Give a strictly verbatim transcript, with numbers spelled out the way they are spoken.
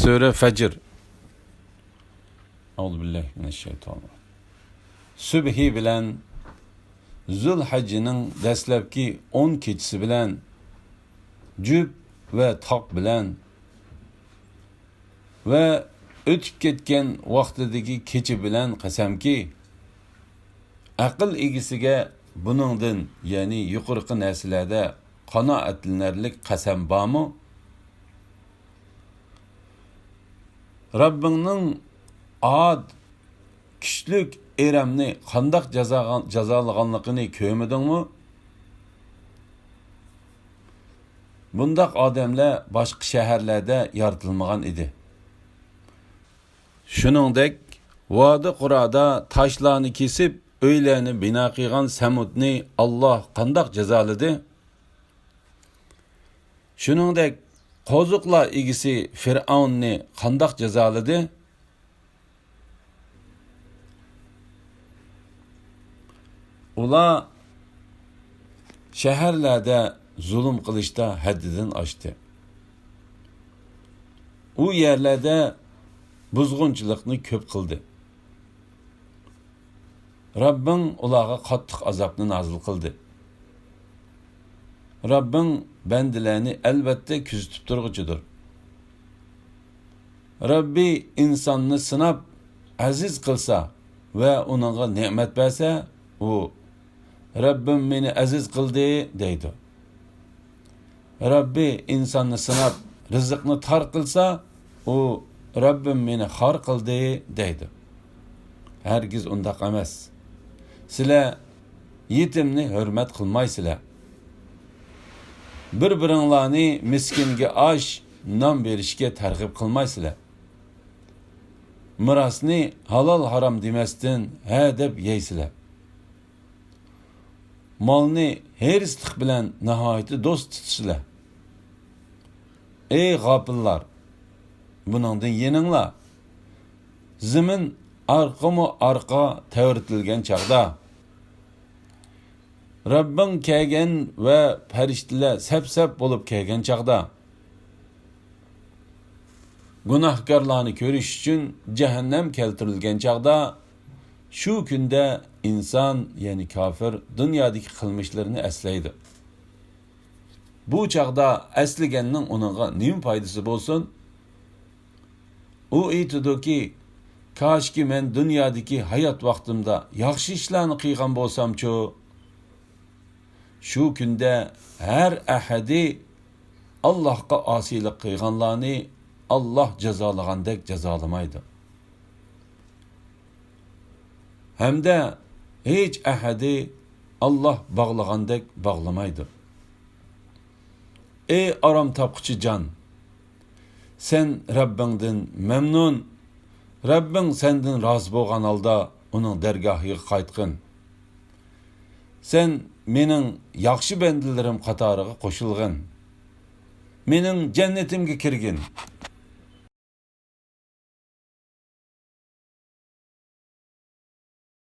سۈرە فەجر. ئەئۇزۇ بىللاھى مىنەششەيتانىر راجىم. سۈبھى بىلەن، زۇلھەججىنىڭ دەسلەپكى ئون كېچىسى بىلەن، جۈپ ۋە تاق بىلەن ۋە ئۆتۈپ كەتكەن ۋاقتىدىكى كېچە بىلەن قەسەمكى، ئەقىل ئىگىسىگە بۇنىڭدىن، يەنى يۇقىرىقى نەرسىلەردە قانائەتلىنەرلىك قەسەم بارمۇ؟ رەببىڭنىڭ ئاد كۈچلۈك ئىرەمنى قانداق جازاغان-، جازالىغانلىقىنى كۆرمىدىڭمۇ؟ بۇنداق ئادەملەر باشقا شەھەرلەردە يارىتىلمىغان ئىدى. شۇنىڭدەك، ۋادى قۇرادا تاشلارنى كېسىپ، ئۆيلەرنى بىنا قىلغان سەمۇدنى ئاللاھ قانداق جازالىدى؟ شۇنىڭدەك، قوزۇقلار ئىگىسى فىرئەۋننى قانداق جازالىدى؟ ئۇلار شەھەرلەردە زۇلۇم قىلىشتا ھەددىدىن ئاشتى. ئۇ يەرلەردە بۇزغۇنچىلىقنى كۆپ قىلدى. رەببىڭ ئۇلارغا قاتتىق ئازابنى نازىل قىلدى. رەببىڭ بەندىلەرنى ئەلۋەتتە كۆزىتىپ تۇرغۇچىدۇر. رەببى ئىنساننى سىناپ، ئەزىز قىلسا ۋە ئۇنىڭغا نېمەت بەرسە، ئۇ، «رەببىم مېنى ئەزىز قىلدى» دەيدۇ. رەببى ئىنساننى سىناپ، رىزىقنى تار قىلسا، ئۇ، «رەببىم مېنى خار قىلدى» دەيدۇ. ھەرگىز ئۇنداق ئەمەس. سىلەر يېتىمنى ھۆرمەت قىلمايسىلەر. بىر-بىرىڭلارنى مىسكىنگە ئاش، نان بېرىشكە تەرغىب قىلمايسىلەر. مىراسنى ھالال-ھارام دېمەستىن ھە دەپ يەيسىلەر. مالنى ھېرىسلىق بىلەن ناھايىتى دوست تۇتىسىلەر. ئەي غاپىللار! بۇنىڭدىن يېنىڭلار. زېمىن ئارقىمۇ ئارقا تەۋرىتىلگەن چاغدا، رەببىڭ كەلگەن ۋە پەرىشتىلەر سەپ-سەپ بولۇپ كەلگەن چاغدا، گۇناھكارلارنى كۆرۈش ئۈچۈن جەھەننەم كەلتۈرۈلگەن چاغدا، شۇ كۈندە ئىنسان، يەنى كاپىر، دۇنيادىكى قىلمىشلىرىنى ئەسلەيدۇ. بۇ چاغدا ئەسلىگەننىڭ ئۇنىڭغا نېمە پايدىسى بولسۇن؟ ئۇ ئېيتىدۇكى، «كاشكى مەن دۇنيادىكى ھايات ۋاقتىمدا ياخشى ئىشلارنى قىلغان بولسامچۇ؟» شۇ كۈندە ھەر ئەھەدى ئاللاھقا ئاسىيلىق قىلغانلارنى ئاللاھ جازالىغاندەك جازالىمايدۇ. ھەمدە ھېچ ئەھەدى ئاللاھ باغلىغاندەك باغلىمايدۇ. ئەي ئارام تاپقۇچى جان! سەن رەببىڭدىن مەمنۇن، رەببىڭ سەندىن رازى بولغان ھالدا ئۇنىڭ دەرگاھىغا قايتقىن. سەن مېنىڭ ياخشى بەندىلىرىم قاتارىغا قوشۇلغىن. مېنىڭ جەننىتىمگە كىرگىن.